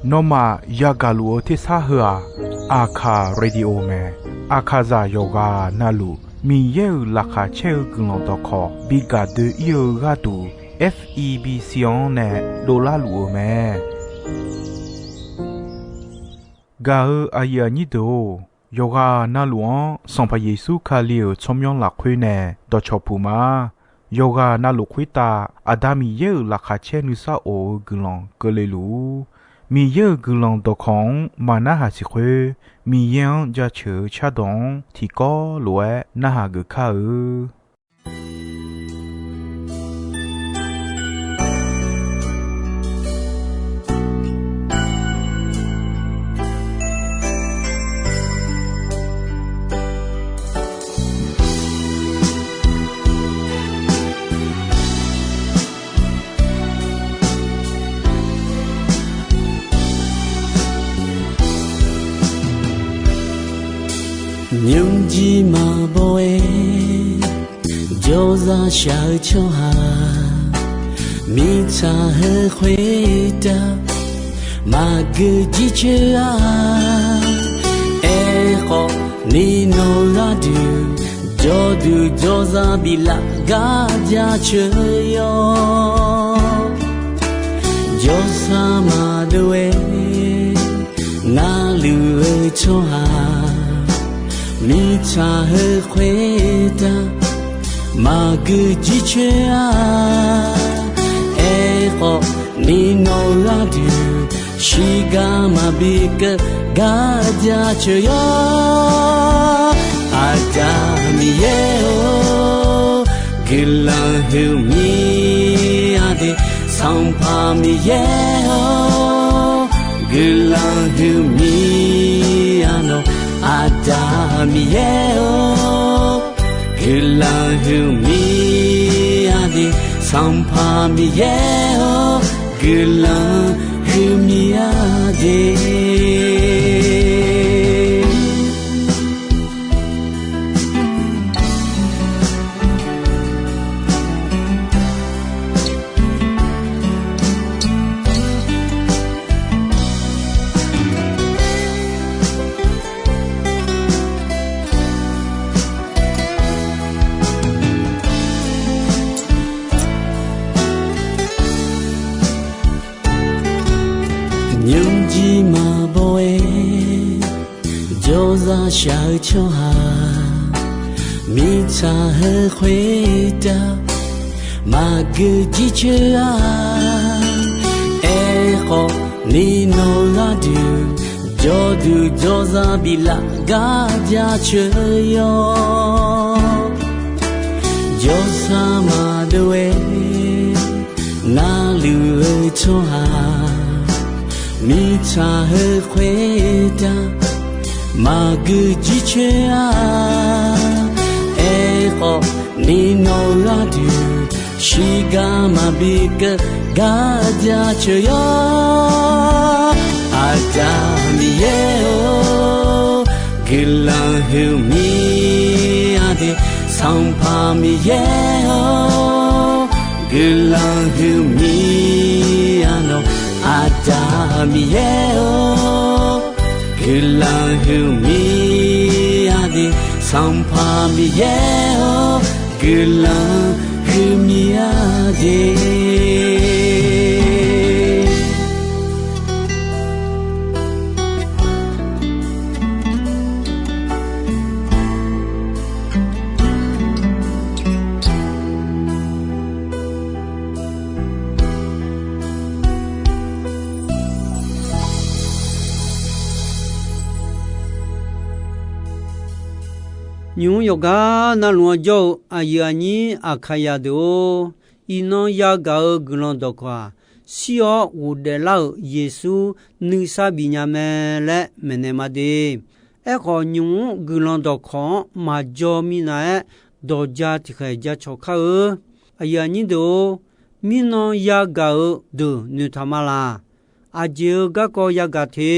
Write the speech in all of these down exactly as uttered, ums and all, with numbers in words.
Nawmaf yagaq luf-eu tersar heu-aq, Aqkaq Radio mae. Aqkaqzaq yawqghaq navluf Miqyaer-euq laqkhaq caer-eu guiqlanq dawqkawq bi gaq doe-ir-eu gharduq, F E B C-anr nae dovlar luf-eu mae. Gaq-eu aqyuif aqnyir deuq-or, yawqghaq navluf-anr Sanqpaq Yeqsur Kali-euq tsawrmyanr lafkhoer nae dawqcawq puq ma. Yawqghaq navluf khoertav Aqda Miqyaer-euq laqkhaq caer nuisar of-eu guiqlanq keuvle luf-ur. Miqyaer-euq guiqlanq dawqkawq-anr maqnarhaq siq khoer, Miqyaer-anr jaceuq-eu cardawq-anr tiqkawv lof-aer narhaq geuf kar-eu. Nymrjir maqbaw-aer jawrzaq shaq-eu tsawrhaq, mirtsaq heu khoertav maqgeu jircoer-a. Aerkhawf, ni nawq gharduq jawrduq jawrzaq biflaf gar jaceuq yawr. Jawrsar maqdov-aer narluf-eu tsawrhaq, mirtsaq heu khoertav maqgeu jircoer-a. Aerkhawf, ni nawq gharduq shiqgar maqbi keuv gar jaceuq yawr. Aqda Miqyaer-or, guiqlanq huiqmir-a de. Sanqpaq Miqyaer-or, guiqlanq huiqmir-a nawq. Aqda Miqyaer-or, guiqlanq huiqmir-a de. Sanqpaq Miqyaer-or, guiqlanq huiqmir-a de. Nymrjir maqbaw-aer jawrzaq shaq-eu tsawrhaq, mirtsaq heu khoertav maqgeu jircoer-a. Aerkhawf, ni nawq gharduq jawrduq jawrzaq biflaf gar jaceuq yawr. Jawrsar maqdov-aer narluf-eu tsawrhaq, mirtsaq heu khoertav maqgeu jircoer-a. Aerkhawf, ni nawq gharduq shiqgar maqbi keuv gar jaceuq yawr. Aqda Miqyaer-or, guiqlanq huiqmir-a de. Sanqpaq Miqyaer-or, guiqlanq huiqmir-a nawq. Aqda Miqyaer-or, guiqlanq huiqmir-a de. Sanqpaq Miqyaer-or, guiqlanq huiqmir-a de. Nymq-mr yawqgar navluf-anr jawr-eu aqyuif aqnyir Aqkaqyaq deuq-or, iqnan yagaq-eu guiqlanq dawqkawq-aq, shir-awr ghofdaef lar-euq Yeqsur nuisar bif nya mae laer maeqnaeq ma de. Aerkhawf, nymq-mr guiqlanq dawqkawq-anr maqjaw minav-aer dawqja tiqkhaeq jacawq kar-eu. Aqyuif aqnyir deuq-or, mirnan yagaq-eu deuq noeqtaq ma laq. Aqjeq-euq garkawv yagaq te.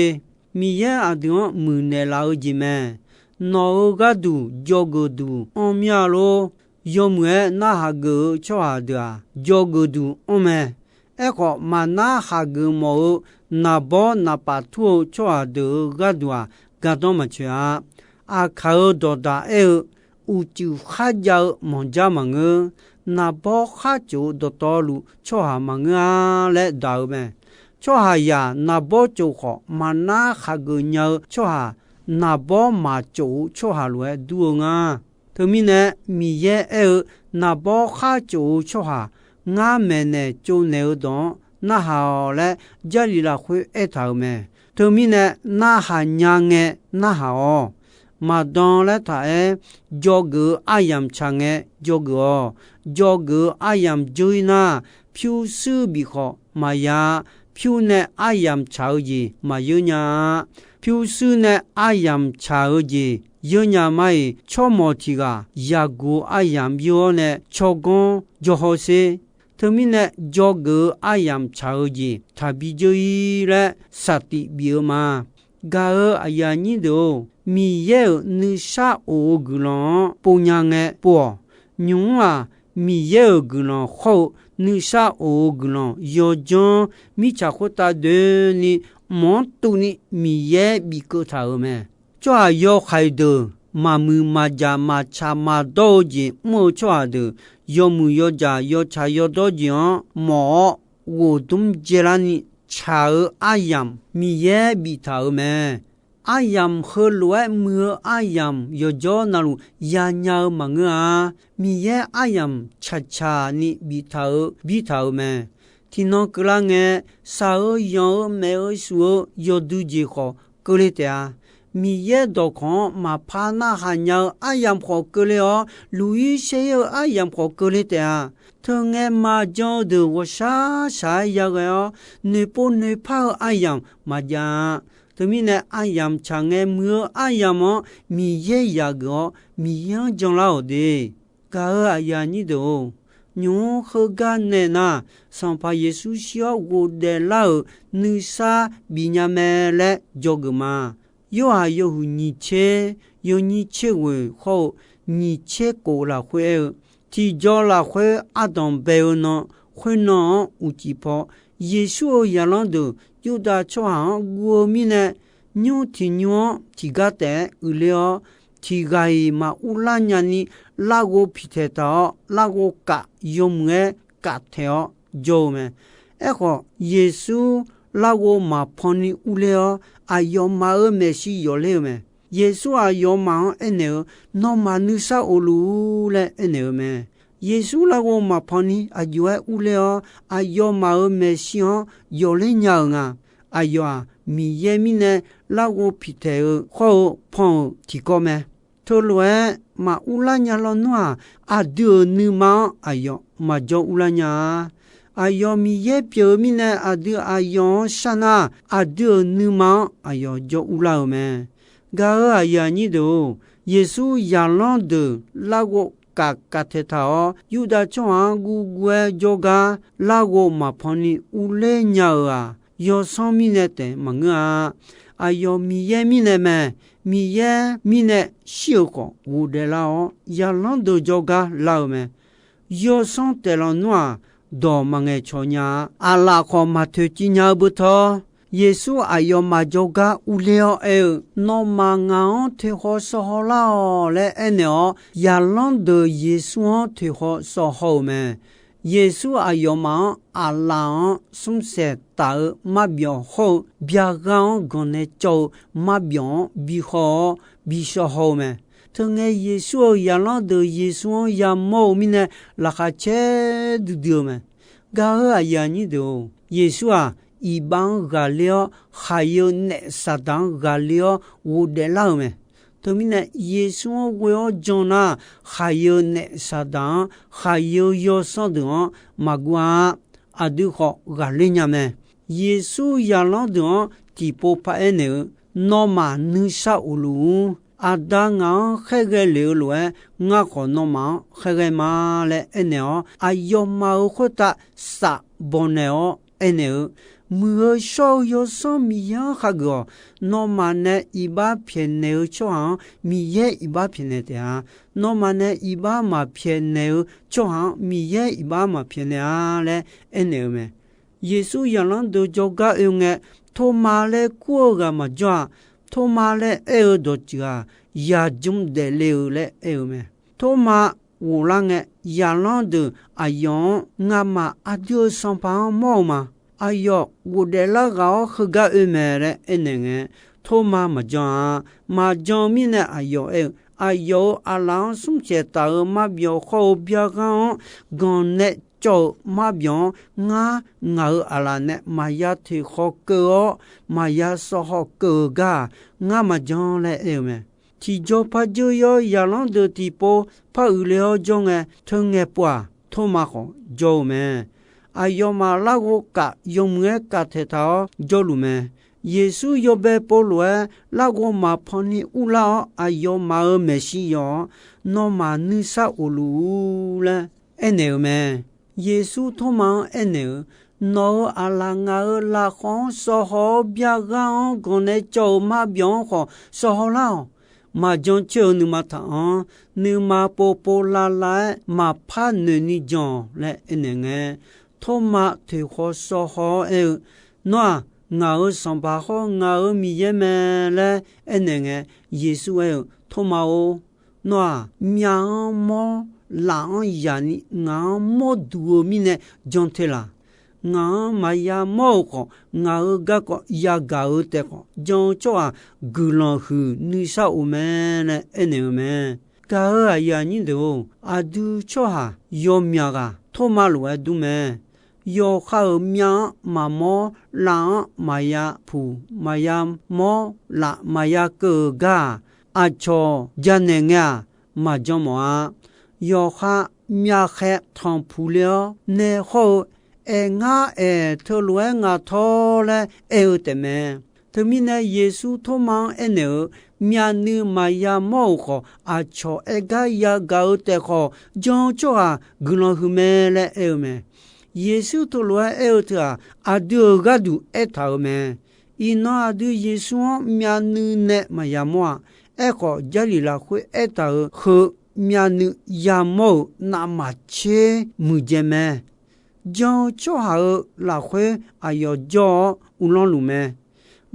Miqyaer aqdui-anr muiqnaeq laf-eu jeq mae. Nawq-euq gharduq dzawgeuf duq anr mir-a lor. Yawmuiq-aer narhaq geuf-eu tsawrhaq deuq-aq, dzawgeuf duq anr mae. Aerkhawf, maqnar haqgeuf mawf-eu naqbawr naqpaf tur-eu tsawrhaq deuq-euq gharduq-aq, gardanr maqtsoeq-a. Aqkaq-euq dawqdaq aer-eu, Uqcuif kharjav-eu manqjar maqngeur. Naqbawr khar tsof-eu dawqtawvluf tsawrhaq maqngeur-a laer daq-eu mae. Tsawrhaqzaq naqbawr tsof khawf, maqnar haqgeuf nya-eu tsawrhaq, naqbawr maqtsof-eu tsawrhaq lof-aer dur-eu nga. Teumirnae, Miqyaer aer-eu, Naqbawr khar tsof-eu tsawrhaq ngar maeqnaeq tsovnaeq-eu dawq-anr narhaq-awq laer, Jarlif lafkhoer aertaq-euq mae. Teumirnae, narhaq nya ngae narhaq-awq. Maqdan laer taq-aer, dzawgeuf-eu aryamq tsaq ngae dzawgeuf-awq. Dzawgeuf-eu aryamq dzeur-ir nar, pyurshuir bif khawf maqya-a. Pyur nae aryamq tsaq-eu jeq maqyeur nya-a. Pyurshuir nae aryamq tsaq-eu jeq yeur nya ma-iq, tsawrmawq tiq ghaq yaqguq aryamq yeur-awr nae tsawrganr jawr hawsher. Teumirnae, dzawgeuf-eu aryamq tsaq-eu jeq taqbi dzeur-ir laer saqtif bif-eu ma. Gaq-euq aqyuif aqnyir deuq-or, Miqyaer-euq nuisar of-eu guiqlanq-anr pov nya ngae pov-awq. Nymq-mr-aq, Miqyaer-euq guiqlanq hawr-eu nuisar of-eu guiqlanq yawdzanr mirtsaq khoertav doeni mq-anr tuvni Miqyaer bifkeuv taq-euq mae. Tsawrhaq yawhaiq deuq maqmuiq maqjaq maqtsaq maqdawr-eu jeq mr-eu tsawrhaq deuq, yawmuiq yawjaq yawtsaq yawdawr jeq-anr mawf-awr, ghof dmr dzaelarni tsaq-eu aryamq Miqyaer biftaq-euq mae. Aryamq heulof-aer muiq-eu aryamq yawqjawr navluf yanya-eu maqngeur-a. Miqyaer aryamq tsaqtsaq ni biftaq-eu birtaq-euq mae. Tiqnan keuvlar ngae, shaq-eu yanq-eu maef-eu shuf-eu yawdui jeq khawf keuvle taef-a. Miqyaer dawqkawq-anr maqpar narhaq nya-eu aryamq khawf keuvle-awr, luq-ir shaer-ir-eu aryamq khawf keuvle taef-a. Teungae maqjan-eu deuq ghawqshaq shaq-aer yaghae-awr, noeqpov noeqpar-eu aryamq maqjav-a. Teumirnae, aryamq tsaq ngae muiq-eu aryamq-anr Miqyaer yaqgeuf-awr, Miqyaer-anr janlar-awq de. Gaq-euq aqyuif aqnyir deuq-or, nymq-mr heugar nae nar, Sanqpaq Yeqsur shir-awr ghofdaef lar-euq nuisar bif nya mae laer dzawgeuf ma. Yorhaq yawhuiq nyiq tser, yawnyir tser ghoeq hawr-eu nyiq tser kof lafkhoer aer-eu, tiqjaw lafkhoer ardanq bae-eu nan, khoernan-anr uqcif paw, Yeqsur-euq zaqlanr deuq Yurdav tsawrhaq-anr guv-eu mirnae, nymr tiq nymr-anr tiqgar taef-aer uiqler-awr, tiq ghaq-iq maq urlar nyani, larghov piqtaeq taq-awr, larghov kaf yawmuiq-aer kaf taeq-awr jawr-eu mae. Aerkhawf, Yeqsur larghov maqpan ni urler-awr, aqyawfmaf-euq maeqshi yawfler-eu mae. Yeqsur aqyawfmaf-anr aernaeq-eu, Nawmaf nuisar of luf-ur laer aernaeq-eu mae. Yeqsur larghov maqpan ni aqjox-aer urler-awr, aqyawfmaf-euq maeqshi-anr yawfler nya-euq nga. Aqyawf-aq, Miqyaer mirnae larghov piqtaeq-eu hawr-eu pan-euq tiqkawv mae. Teulof-aer maqurlar nya lawnmr-aq, aqdui-euq nuima-anr aqyawf maqjawr urlar nya-a. Aqyawf Miqyaer pyeuf-eu mirnae, aqdui aqyawf-anr sharnar, aqdui-euq nuima-anr aqyawf jawr urlar-eu mae. Gaq-euq aqyuif aqnyir deuq-or, Yeqsur zaqlanr deuq larghov kaf kaf taeq taq-awr, Yurdav tsawrhaq-anr guvguv-aer jawrgar larghov maqpan ni urler nya-euq-aq, yawsanr mirnae taef maqngeur-a. Aqyawf Miqyaer mirnae mae. Miqyaer mirnae shir-euq khawf ghofdaef lar-awr, zaqlanr deuq jawrgar lar-eu mae. Yawsanr taef lawnmr-aq, dawq maqngaeq cawq nya-a. Aqlaf khawf maqtoeqciv nya-eu beutawr, Yeqsur aqyawfmaf jawrgar urler-awr aer-eu, Nawmaf ngaq-anr toeqhaw sawv haw lar-awq laer aernaeq-awr, zaqlanr deuq Yeqsur-anr toeqhaw sawv haw-euq mae. Yeqsur aqyawfmaf-anr aqlaf-anr smrsaeq taf-eu marbyawf hawr-eu, byaqgha-anr ganq nae cawv-eu marbyawf-anr bi haw-awr bi sawv haw-eu mae. Teungae Yeqsur-euq zaqlanr deuq Yeqsur-anr yamawr-eu mirnae, laqkhaq caer duidui-eu mae. Gaq-euq aqyuif aqnyir deuq-or, Yeqsur-aq, iqbax-anr ghaqler-awr, khaqyeu naef Saqdaq-anr ghaqler-awr ghofdaef lar-euq mae. Teumirnae, Yeqsur-anr ghoe-awr jan nar, khaqyeu naef Saqdaq-anr, khaqyeu yawsanr deuq-anr maqguv-a. Aqdui khawf ghaqler nya mae. Yeqsur zaqlanr deuq-anr tiqpov paraer naeq-eu, Nawmaf nuisar of luf-ur. Aqda ngaq-anr khaerghae lef-eu lof-aer, ngar khawf nawmaf-anr khaerghae ma laer aernaeq-awr, aqyawfmaf-euq khoertav saf bawqnaeq-awr aernaeq-eu, Muiq-eu shawr-eu Yawsanr Miqyaer-anr khageuf-awq. Nawmaf nae iqbax pyaeqnaeq-eu tsawrhaq-anr Miqyaer iqbax pyaeqnaeq taef-a. Nawmaf nae iqbax maqpyaeqnaeq-eu tsawrhaq-anr Miqyaer iqbax maqpyaeqnaeq-a laer aernaeq-eu mae. Yeqsur zaqlanr deuq jawrgar oe ngae, Tormav laer kur-eu ghaq maqjawr-aq, Tormav laer aer-eu dawqtsuif-aq, Yaqjm daefle-eu laer aer-eu mae. Tormav ghoflar ngae, zaqlanr deuq aqyawf-anr, Ngamaf aqdui-euq Sanqpaq-anr mawr-eu ma. Aqyawf ghofdaef lar ghaq-awr heugar oe mae laer aernaeq ngae, Tormav maqjan-a. Maqjan mirnae aqyawf aer-eu, Aqyawf-euq aqlaf-anr smr saeq taf-eu marbyawq khawr-eu byar ghar-anr ganq nae cawv-eu marbyawq-anr, ngar ngaq-euq aqlaf nae maqya toeqkhaw keuv-awr, maqya sawv haw keuv-eu gar-aq, ngar maqjan laer aer-eu mae. Tiqjaw par dzeur-ir-awr, zaqlanr deuq tiqpov par uiqle-awr jawr ngae, teu ngae pov-aq, Tormav khawf jawr-eu mae. Aqyawfmaf larghov kaf yawmuiq-aer kaf taeqtaq-awr jawrluf mae. Yeqsur yawbae pov lof-aer larghov maqpan ni urlar-awr, aqyawfmaf-euq maeqshi yawf-awr, Nawmaf nuisar of luf-ur laer aernaeq-eu mae. Yeqsur Tormav-anr aernaeq-eu, Nawq-euq aqlaf ngaq-euq lafkhawq-anr sawv haw-awr, byar ghar-anr ganq nae cawv-eu marbyawq-anr khawf sawv haw lar-awq. Maqjan coer-eu nuima taq-anr, nuima povpov lavlav-aer maqpar noeq ni jan-awq laer aernaeq ngae, Tormav toeqkhaw sawv haw-awr aer-eu, Nawr-aq, ngaq-euq Sanqpaq hawr ngaq-euq Miqyaer mae laer aernaeq ngae, Yeqsur aer-eu, Tormav-or, nawr-aq, myav-anr mawr, laf-anr yaq ni ngaq-anr mawr duq-eu mirnae jan te laq. Ngaq-anr maqya mawr-euq khawf, ngaq-euq garkawv yagaq-eu taef khawf, jan-eu tsawrhaq guiqlanq huiq nuisar of mae laer aernaeq-eu mae. Gaq-euq aqyuif aqnyir deuq-or, aqdui tsawrhaq yawmyaq ghaq Tormav lof-aer dur mae. Yawqha-euq myav-anr maqmawr, laf-anr maqya puq, maqya mawr, laf maqya keuv-euq gar-aq, aqcawq janaeq ngae-aq, maqjan mawf-a. Yawqha myavkhaev tanqpuq le-awr, nae hawr-eu Aerngar aer, teulof-aer ngaq tawr laer aer-eu taefmae. Teumirnae, Yeqsur Tormav-anr aernaeq-eu, Myavnuiv maqya mawr-euq khawf, aqcawq aer gar yagaq-eu taef khawf, jan-eu tsawrhaq guiqlanq huiq mae laer aer-eu mae. Yeqsur teulof-aer aer-eu teu-aq, aqdui-euq gharduq aertaq-euq mae. Iqnan aqdui Yeqsur-anr myavnuiv nae maqya mawr-a. Aerkhawf, Jarlif lafkhoer aertaq-euq heu myavnuiv yamawr-euq navmaqtser muiqdzaeq mae. Jan-eu tsawrhaq-euq lafkhoer aqyawf jawr-awr uvlanr luf mae.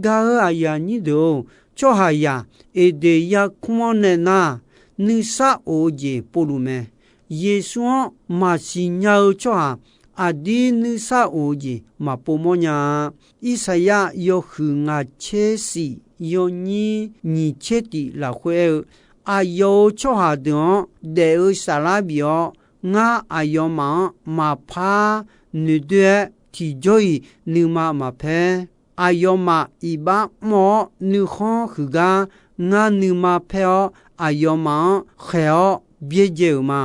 Gaq-euq aqyuif aqnyir deuq-or, tsawrhaqzaq Eqdeq yarkmr-anr nae nar, nuisar of-eu jeq povluf mae. Yeqsur-anr maqsiq nya-eu tsawrhaq aqdir nuisar of-eu jeq maqpov mawrnya-a. Irsaqyar yawhuiq ngaq tser shif yawnyir nyiq tser tif lafkhoer aer-eu, Aqyawf-euq tsawrhaq deuq-anr daef-eu saflar bif-awr, ngar aqyawfmaf-anr maqpar noeqdoer-aer tiqjawr-iq nuima maqpaer. Aqyawfmaf iqbax mr-awr nuikhanr huiqgar, ngar nuima paer-awr aqyawfmaf-anr khaeq-awr byaerdzae-euq ma.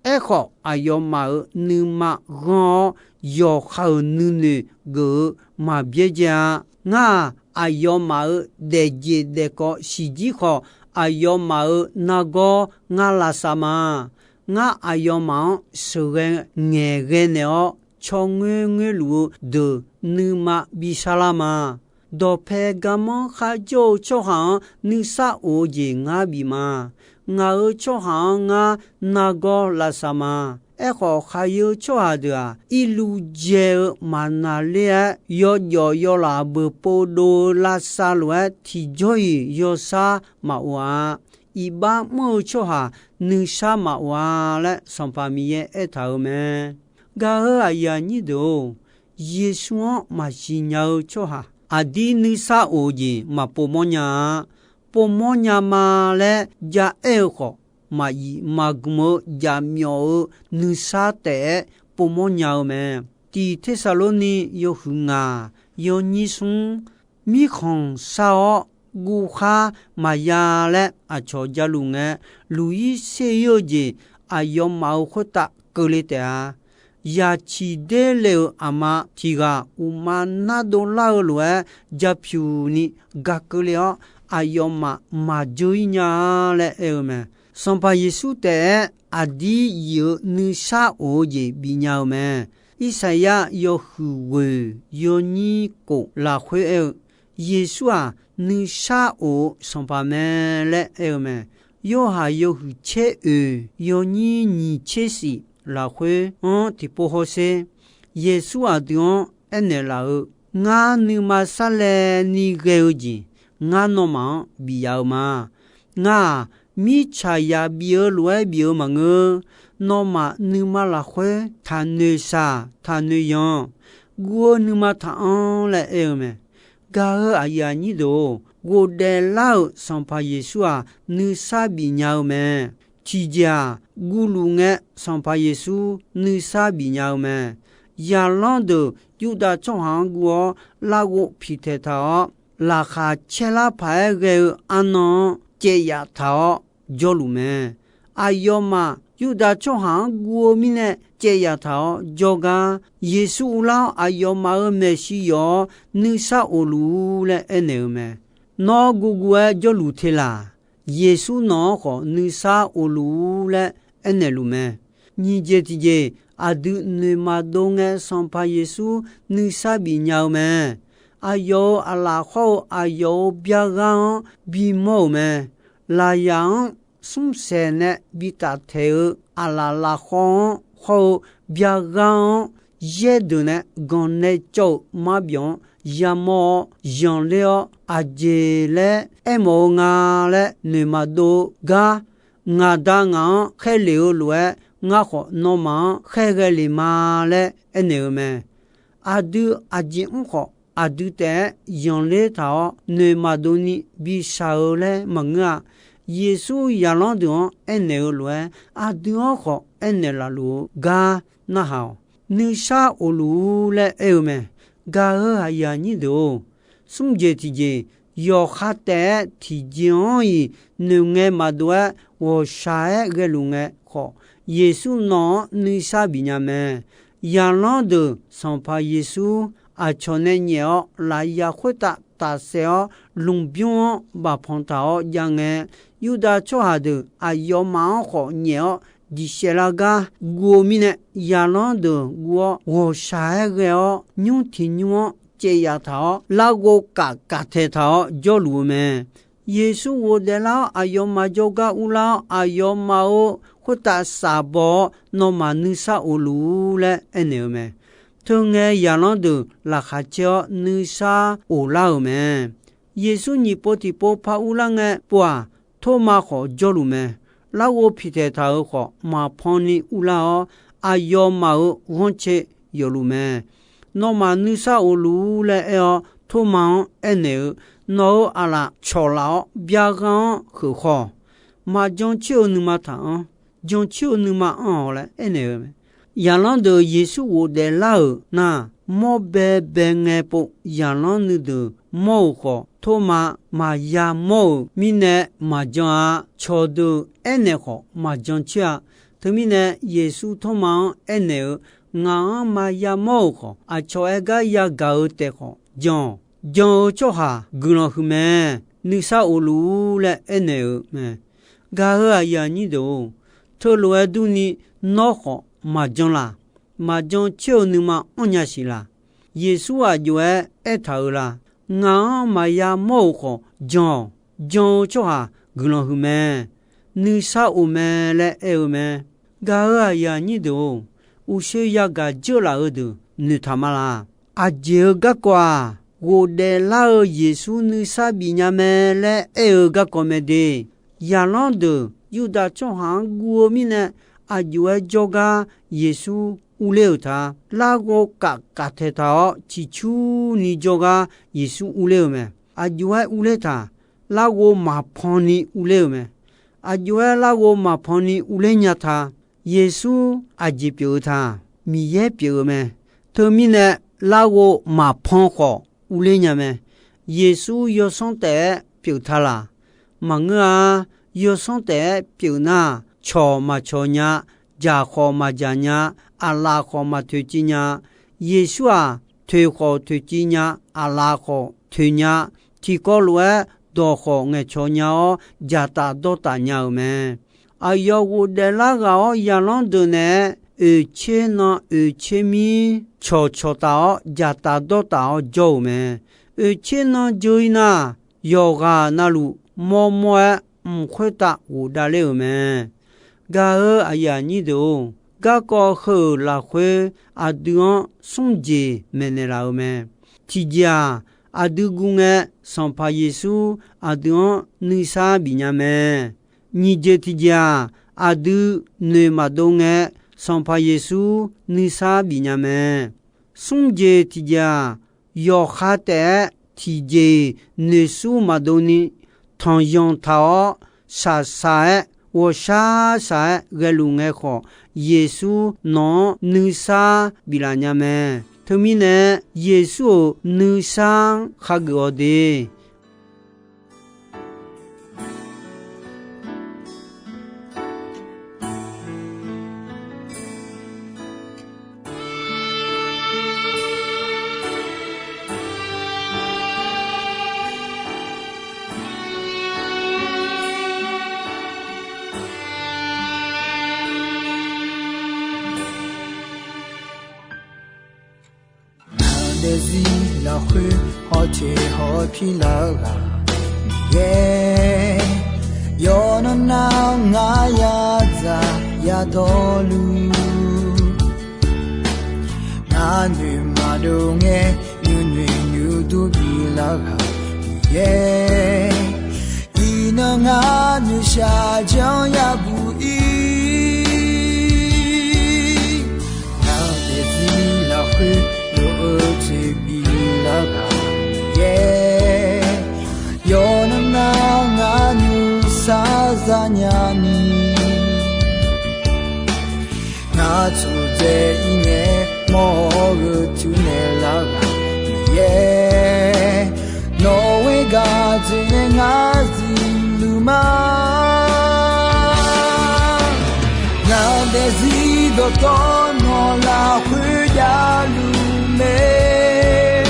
Aerkhawf, aqyawfmaf-euq nuima ghanr-awr, yawqha-euq nuinoeq geuf-eu maqbyaerdzae-a. Ngar-aq, aqyawfmaf-euq daefjeq daefkawv siqjir khawf, aqyawfmaf-euq nargawr ngar lavsav ma. Ngar aqyawfmaf-anr sheuqghae ngaeqghae naeq-awr, caw ngoer ngoerluf-eu deuq nuima bishar lar ma. Dawqpae garmanr kharjawr-eu tsawrhaq-anr nuisar of-eu jeq ngar bif ma. Ngaq-euq tsawrhaq-anr ngar nargawr lavsav ma. Aerkhawf, khaqyeu tsawrhaq deuq-aq, irluv dzae-eu maqnaqler-aer, yawjawf yawlaf beuq povdov-eu lavsav lof-aer tiqjawr-iq yawshar maqof-a. Iqbax mr-eu tsawrhaq nuisar maqof-a laer, Sanqpaq Miqyaer aertaq-euq mae. Gaq-euq aqyuif aqnyir deuq-or, Yeqsur-anr maqsiq nya-eu tsawrhaq aqdir nuisar of-eu jeq maqpov mawrnya-a. Pov mawrnya ma laer ja aer-eu khawf, maqyif maqgmq-eu jaqmyawf-eu nuisar taef-aer pov mawrnya-eu mae. Tiq Tersaqlorni yawhuiq ngaq yawnyir smr, mirkhanq shar-awr guvkhar maqya laer aqcawq jaluf ngae, luq-ir ser-ir-eu jeq aqyawfmaf-euq khoertav keuvle taef-a. Yaqciq der le-euq aqma tiq ghaq uqma nardov lar-eu lof-aer, japyuq ni ga keuvle-awr, aqyawfmaf maqjeur-ir nya-a laer aer-eu mae. Sanqpaq Yeqsur taef-aer aqdir yif-eu nuisar of-eu jeq bifnya-eu mae. Irsaqyar yawhuiq ghoeq yawnyir kof lafkhoer aer-eu, Yeqsur-aq, nuisar of-eu Sanqpaq mae laer aer-eu mae. Yorhaq yawhuiq tser oeq yawnyir nyiq tser shif lafkhoer-anr tiqpov hawsher. Yeqsur aqdui-anr aernaeq laf-eu, Ngar nuima sarlaevni ghae-eu jeq, ngar nawmaf-anr bif yaf-eu ma. Ngar-aq, mirtsaq yaq bif-eu lof-aer bif-eu maqngeur. Nawmaf nuima lafkhoer taqnoeq shaq taqnoeq yanq. Guv-eu nuima taqanr laer aer-eu mae. Gaq-eu aqyuif aqnyir deuq-or, ghofdaef lar-euq Sanqpaq Yeqsur-aq, nuisar bif nya-eu mae. Tiqjeq-aq, guvluf ngae, Sanqpaq Yeqsur nuisar bif nya-eu mae. Zaqlanr deuq Yurdav tsawrhaq-anr guv-awr larghov piqtaeq taq-awr, laqkhaq caerlar paq-aer ghae-eu arnan-anr caev yaf taq-awr jawrluf mae. Aqyawfmaf Yurdav tsawrhaq-anr guv-eu mirnae caev yaf taq-awr jawrgar, Yeqsur uvlar-awr, aqyawfmaf-euq maeqshi yawf-awr nuisar of luf-ur laer aernaeq-eu mae. Nawr guvguv-aer jawrluf te laq? Yeqsur nawq-anr khawf nuisar of luf-ur laer aernaeq luf mae. Nyiq jeq tiqjeq, aqdui noeq maqdov ngae, Sanqpaq Yeqsur nuisar bif nya-eu mae. Aqyawf-euq aqlaf khawr-eu aqyawf-euq byar ghar-anr bimawr-euq mae. Laqyaq-anr smr saeq nae bitaf taeq-eu aqlaf lafkhawr-anr khawr-eu byar ghar-anr yaer deuq nae ganq nae cawv-euq marbyawf-anr yamawr-awr zanqler-awr, aqjeq laer aermawf-eu nga laer noeq maqdov-eu gar, ngaq Da ngaq-anr khaerlef-eu lof-aer, ngar khawf nawmaf-anr khaerghae lef ma laer aernaeq-eu mae. Aqdui aqjeq mr khawf, aqdui taef-aer zanqler taq-awr noeq maqdov ni bishaq-eu laer maqngeur-a. Yeqsur zaqlanr deuq-anr aernaeq-eu lof-aer, aqdui-anr khawf aernaeq laf luf-eu gar narhaq-awq. Nuisar of luf-ur laer aer-eu mae. Gaq-eu aqyuif aqnyir deuq-or, smr jeq tiqjeq, yawqha taef-aer tiqjeq-anr-iq noeqngae maqdov-aer ghawqshaq-aer ghaeluf ngae khawf, Yeqsur nawq-anr nuisar bif nya mae. Zaqlanr deuq Sanqpaq Yeqsur aqcawq nae nyaef-awr lafyaq khoertav tafsaef-awr lmqbymr-anr bafpanq taq-awr jav ngae, Yurdav tsawrhaq deuq aqyawfmaf-anr khawf nyaef-awr diqsaef lar gar guv-eu mirnae, zaqlanr deuq guv-awr ghawqshaq-aer ghae-awr nymr tiq nymr-anr caev yaf taq-awr larghov kaf kaf taeq taq-awr jawrluf-eu mae. Yeqsur ghofdaef lar-awr aqyawfmaf jawrgar urlar-awr, aqyawfmaf-euq khoertav shafbaw-awr, nawmaf nuisar of luf-ur laer aernaeq-eu mae. Teungae zaqlanr deuq laqkhaq caer-awr nuisar of lar-euq mae. Yeqsur nyiq pov tiqpov par urlar ngae pov-aq, Tormav khawf jawrluf mae. Larghov piqtaeq taq-euq khawf, maqpan ni urlar-awr, aqyawfmaf-euq ghanrcae yawfluf mae. Nawmaf nuisar of luf-ur laer aer-awr, Tormav-anr aernaeq-eu, Nawq-euq aqlaf cawqlaf-awr byar ghar-anr kheuq khawr, maqjan coer-eu nuima taq-anr. Jan coer-eu nuima anr-awq laer aernaeq-eu mae. Zaqlanr deuq Yeqsur ghofdaef lar-euq nar, mawr bae bae ngae pov zaqlanr nuideuq mawr-euq khawf, Tormav maqya mawr-euq mirnae maqjan-a. Cawqdeuq aernaeq khawf maqjan coer-a. Teumirnae Yeqsur Tormav-anr aernaeq-eu, Ngaq-anr maqya mawr-euq khawf, aqcawq aer gar yagaq-eu taef khawf jan-awq. Jan-eu tsawrhaq guiqlanq huiq mae. Nuisar of luf-ur laer aernaeq-eu mae. Gaq-eu aqyuif aqnyir deuq-or, teulof-aer durni nawr khawf maqjan laq? Maqjan coer-eu nuima anrnya siq laq? Yeqsur aqjox-aer aertaq-euq laq? Ngaq-anr maqya mawr-euq khawf jan-awq. Jan-eu tsawrhaq guiqlanq huiq mae. Nuisar of mae laer aer-eu mae. Gaq-eu aqyuif aqnyir deuq-or, uqshoe yagaq dzeur laf-eu deuq noeqtaq ma laq? Aqjeq-eu garkawv-aq, ghofdaef lar-eu Yeqsur nuisar bif nya mae laer aer-eu garkawv mae de. Zaqlanr deuq Yurdav tsawrhaq-anr guv-eu mirnae, aqjox-aer jawrgar Yeqsur urler-euq ta. Larghov kaf kaf taeq taq-awr ciqcurni jawrgar Yeqsur urler-eu mae. Aqjox-aer urler taq? Larghov maqpan ni urler-eu mae. Aqjox-aer larghov maqpan ni urler nya ta? Yeqsur aqjeq pyeuf-eu ta? Miqyaer pyeuf-eu mae. Teumirnae larghov maqpan khawf urler nya mae. Yeqsur yawsanr taef-aer pyeuf ta laq? Maqngeur-a. Yawsanr taef-aer pyeuf nar, cawq maqcawq nya, dzaq khawf maqdzaq nya, aqlaf khawf maqtoeqciv nya. Yeqsur-aq, toeq khawf toeqciv nya, aqlaf khawf toeq nya, tiqkawv lof-aer dawq khawf ngaeqcawq nya-awr, dzaqtaf dawrtaf nya-euq mae. Aqyawf ghofdaef lar ghaq-awr zaqlanr deuq naeq-aer, oeqtser nan oeqtser mir cawqcawq taf-awr, dzaqtaf dawrtaf-awr jawr-euq mae. Oeqtser nan dzeur-ir nar, yawqghaq navluf mawrmawr-aer mq khoertav ghofdav ler-euq mae. Gaq-eu aqyuif aqnyir deuq-or, Garkawv heu-euq lafkhoer aqdui-anr smr jeq maeqnaeq laf-eu mae. Tiqjeq-aq, aqdui guv ngae, Sanqpaq Yeqsur aqdui-anr nuisar bifnya mae. Nyiq jeq tiqjeq-aq, aqdui noeq maqdov ngae, Sanqpaq Yeqsur nuisar bifnya mae. Smr jeq tiqjeq-aq, yawqha taef-aer tiqjeq-iq noeqsur maqdov ni, tanqyanq taq-awr shaqshaq-aer, ghawqshaq shaq-aer ghaeluf ngae khawf, Yeqsur nawq-anr nuisar biflaf nya mae. Teumirnae, Yeqsur-euq nuisar-anr khageuf-awq de. Ngaq daefzir lafkhoer hawteq hawpir lar-eu ghaq Miqyaer, yawqnan nar ngar yadzaq yadawrluf, ngar noeq maqdov ngae nuinoeq nuidur biflar ghaq Miqyaer, iqnan ngar noeqshaq janr yabuq ir. Ngaq daefzir lafkhoer lof-eu toeq biflar ghaq Miqyaer, yawqnan nar ngar nuisar zanya ni, ngar tsofdzae ir ngae mawr-eu teunaeq lar ghaq Miqyaer, nawq-euq gaq dzaeq nae ngar zifluf ma. Ngaq daefzir dawqtawv nawq lafkhoer javluf mae.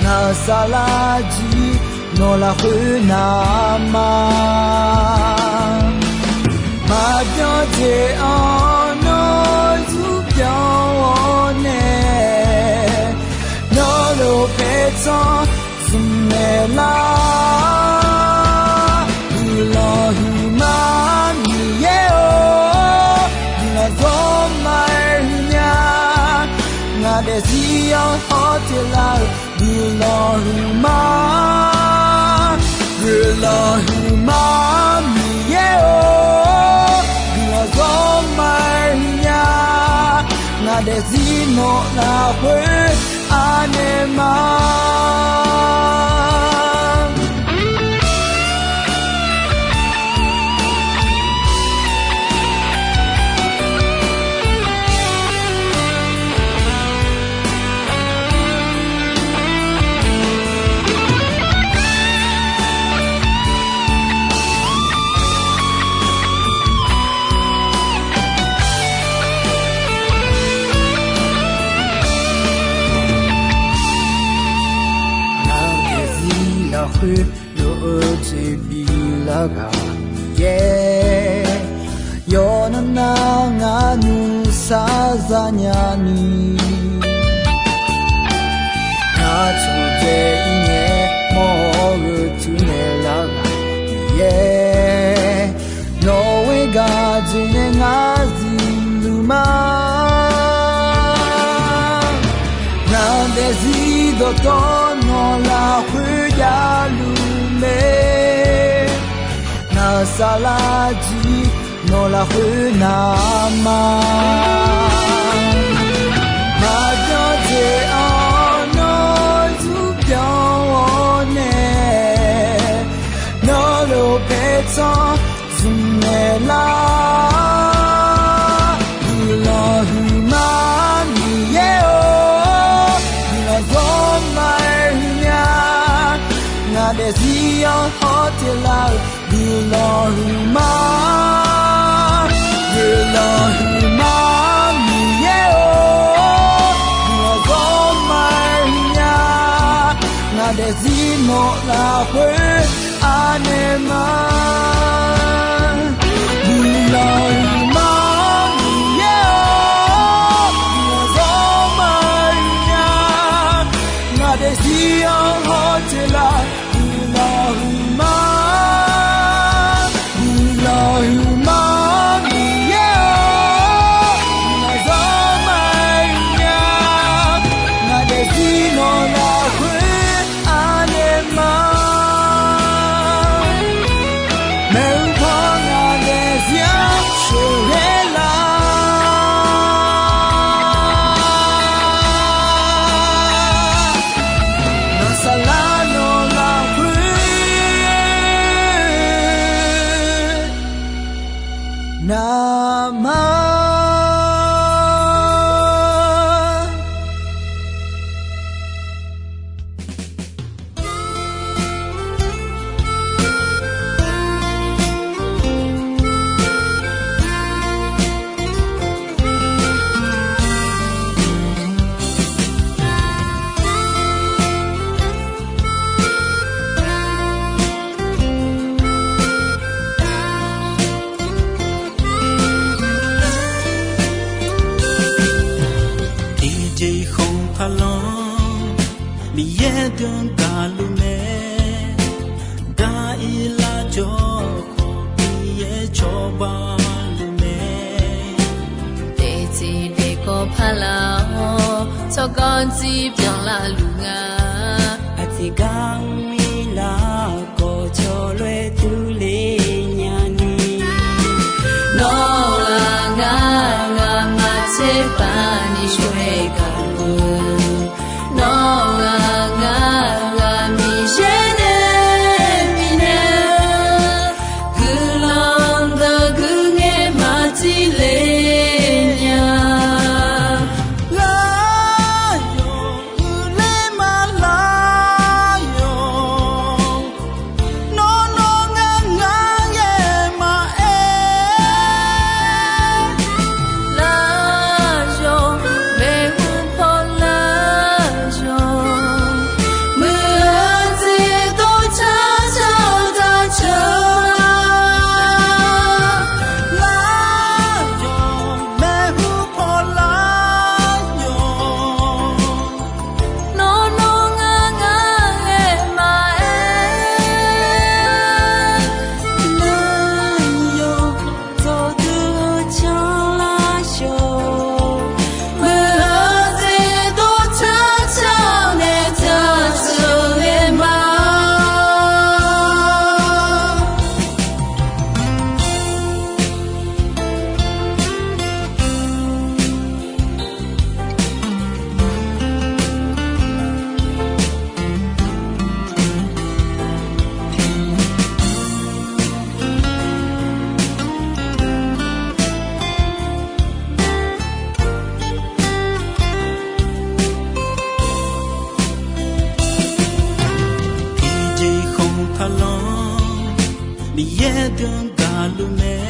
Ngaq-euq saflar jir nawq lafkhoer navma, maqbyan jeq-anr nawr zmr byan-awr nae, nawr lof paertsanr zmq naeq lar. Guiqlanq huiqma Miqyaer-or, guiqlanq zawrma-aer huiqnya. Ngaq daefzir-anr hawteq lar-eu guiqlanq huiqma, guiqlanq huiqma Miqyaer-or, guiqlanq zawrma-aer huiqnya. Ngaq daefzir nawq lafkhoer anaeq ma. Ngaq daefzir lafkhoer lof-eu jeq biflar ghaq Miqyaer, yawqnan nar ngar nuisar zanya ni, ngar tsofdzae ir ngae mawr-eu teunaeq lar ghaq Miqyaer, nawq-euq gaq dzaeq nae ngar zifluf ma. Ngaq daefzir dawqtawv nawq lafkhoer javluf mae. Ngaq-euq saflar jir nawq lafkhoer navma, maqbyan jeq-anr nawr zmr byan-awr nae, nawr lof paertsanr zmq naeq lar. Guiqlanq huiqma Miqyaer-or, guiqlanq zawrma-aer huiqnya. Ngaq daefzir-anr hawteq lar-eu guiqlanq huiqma, guiqlanq huiqma Miqyaer-or, guiqlanq zawrma-aer huiqnya. Ngaq daefzir nawq lafkhoer anaeq ma. Guiqlanq huiqma Miqyaer-or, guiqlanq zawrma-aer huiqnya. Ngaq daefzir-anr hawteq lar-eu guiqlanq huiqma, guiqlanq huiqma Miqyaer-or, Miqyaer deuq gaqluf mae, daq-ir lar jawr khawf Miqyaer cawba luf mae. Daefteq daefkawv paq laf-awr, tsawrganr dzir byanlar luf nga. Aqtiqgar mrlar khawf, cawloer durler nyani. Nawr-aq ngar, ngaq maqtser paq ni shawr-aer gaq-eu. Nawr-aq ngar, ngaq Miqyaer nae bifnaeq-eu guiqlanq deuq guiqngaer maqdir le nya. Lar yawq, uiqler ma lar yawq. Nawr nawr ngar ngar ghae maqaer. Lar yawq, maeqhu paw lar yawq. Muiq-eu jeq dov car car-eu daq ceuq. Lar yawq, maeqhu paw lar yawq. Nawr nawr ngar ngar ghae maqaer. Lar yawq, dawqdui-eu canlar shawq. Muiq-eu jeq dov car car-eu nae car car-eu nae ma. Tiqjeq khanq taqlanr, Miqyaer deuq gaqluf mae.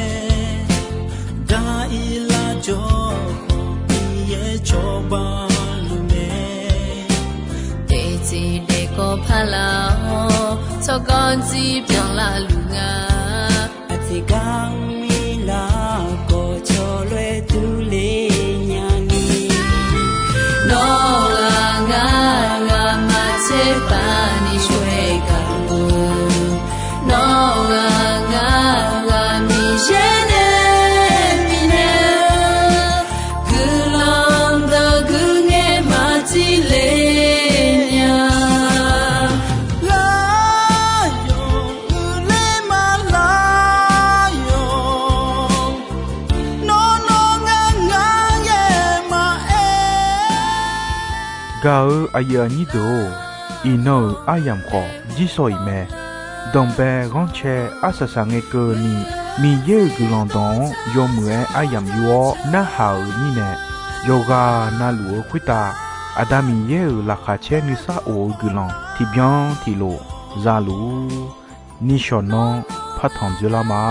Daq-ir lar jawr khawf Miqyaer cawba luf mae. Daefteq daefkawv paq laf-awr, tsawrganr dzir byanlar luf nga. Aqtiqgar mrlar khawf, cawloer durler nyani. Nawr-aq ngar, ngaq maqtser paq ni shawr-aer gaq-eu. Nawr-aq ngar, ngaq Miqyaer nae bifnaeq-eu guiqlanq deuq guiqngaer maqdir le nya. Lar yawq, uiqler ma lar yawq. Nawr nawr ngar ngar ghae maqaer. Gaq-eu aqyuif aqnyir deuq-or, iqnan-euq aryamq khawf jirsawq iq mae. Danqbae ghanrcae arsaq saq ngae keuvni, Miqyaer-euq guiqlanq dawq-anr yawmuiq-aer aryamq yur-awr narhaq-euq mirnae, yawqghaq navluf-eu khoertav Aqda Miqyaer-euq laqkhaq caer nuisar of-eu guiqlanq tiqbyan tiqlof za luf-ur. Nishawq nanr partanq dzoerlar ma.